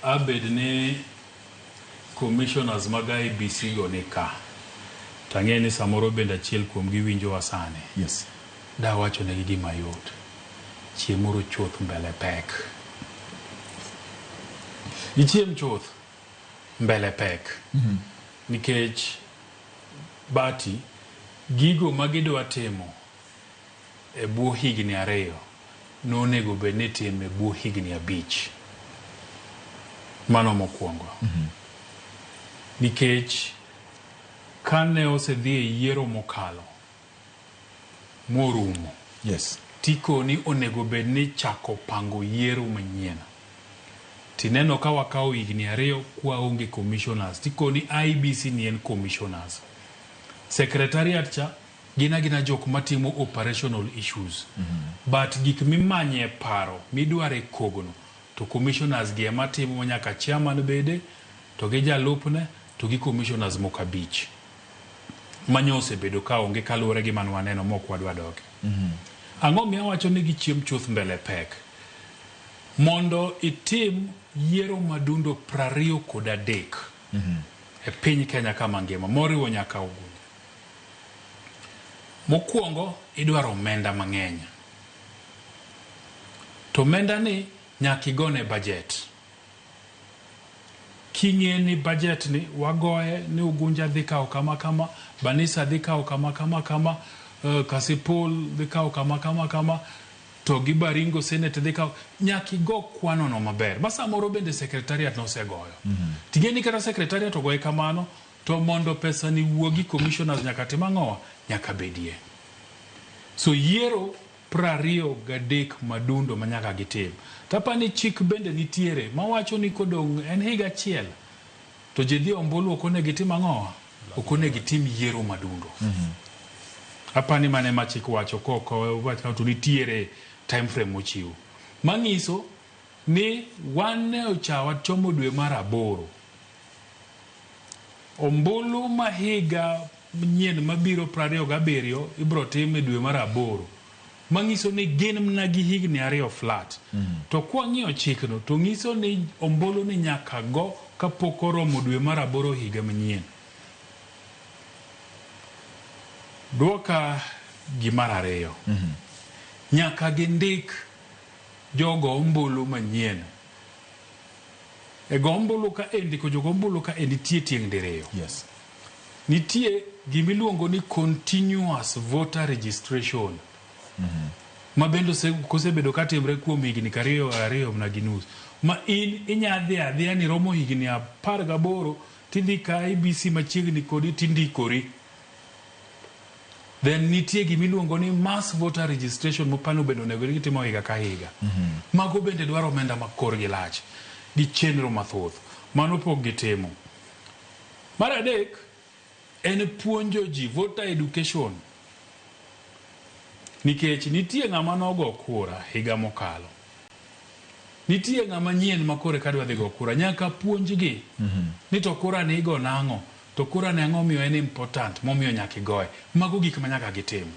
Abed ni commissioners mag IEBC go ni ka, to ang'e ni samoro bende achiel kuomgi winjowa sani. Dawachonegi gima yot. Chiemuru chuth mbele pek. Gichiem chuth mbele pek. Nikech bati gigo ma gidwa timo e bwo higni 2 nonego bed ni itimo e bwo higni 5. Mano mokwongo. Nikech kane osedhi e yiero mokalo morumo, tikoni onego bed ni chako pango yiero manyien. Tineno ka wakawo higni 2 kwaonge commissioners, tikoni IEBC ni en commissioners. Secretariat cha gin agina jok matimo operational issues. But gik mimanye paro midware kogno to commissioners gi ema timo nyaka chairman bede to gi jalupne to gi commissioners moko 5. Manyo osebedo ka onge kaluwore gi mane waneno mok wadwa doke. Ang'o miyo awacho ni gichiem chuth mbele pek? Mondo itim yiero madundo 23 e piny Kenya kama ngima moriwo nyaka Ugunja. Mokwongo idwaro omenda mang'eny. To omenda ni nyaka igone budget. King'e ni budget ni wagoye ni Ugunja dhi kawo kama kama, Banisa dhi kawo kama kama kama, Kasipul dhi kawo kama kama kama, to gi Baringo Senate dhi kawo, nyaka igo kwano no maber. Ma samoro bende secretariat nosegoyo. Ting'e ni kata secretariat ogoye kamano, to mondo pesa ni wuogi commissioners nyaka tim ang'owa? Nyaka bedie. So yiero 23 madundo ma nyaka gitim. Tapani chik bende nitiere mawacho ni kodong' en higa achiel to ji dhi ombulu ok onego itim ang'owa? Ok onego itim yiero madundo. Apani mano ema chik wacho kok owach to nitiere time frame mochiw. Manyiso ni wan ne ocha wachomo dwe mar 8. Ombulu ma higa manyien mabiro 27 ibro tim e dwe mar 8. Manyiso ni gin mana gi higni 2 flat. To kwang'iyo chikno to nyiso ni ombulu ni nyaka go kapok oromo dwe mar 8 higa manyien. Duoka gimar 2. Nyaka gindik jogo ombulu manyien. E go ombulu ka e ndiko jogo ombulu ka e nitie tieng' diriyo. Nitie gimiluongo ni continuous voter registration. Ma bende kosebedo ka timre kuom higni 2 mana gi nus. Ma in inya dhi adhiya ni romo higni 18 tidhi ka IEBC machiegni kodi tindikori. Then nitie gimiluongo ni mass voter registration mopano bende onego gitimo higa ka higa. Mago bende dwaro omenda ma korgi lach gi chenro mathoth. Mano pok gitimo. Mar 3 en puonjo ji voter education. Nikech nitie ng'ama nogo kura higa mokalo. Nitie ng'ama nyien ma kore kadwa dhi go kura. Nyaka puonjgi ni to kura ni igo nang'o? To kura ni ang'o miyo en important momiyo nyaka igoye? Mago gik ma nyaka gitim.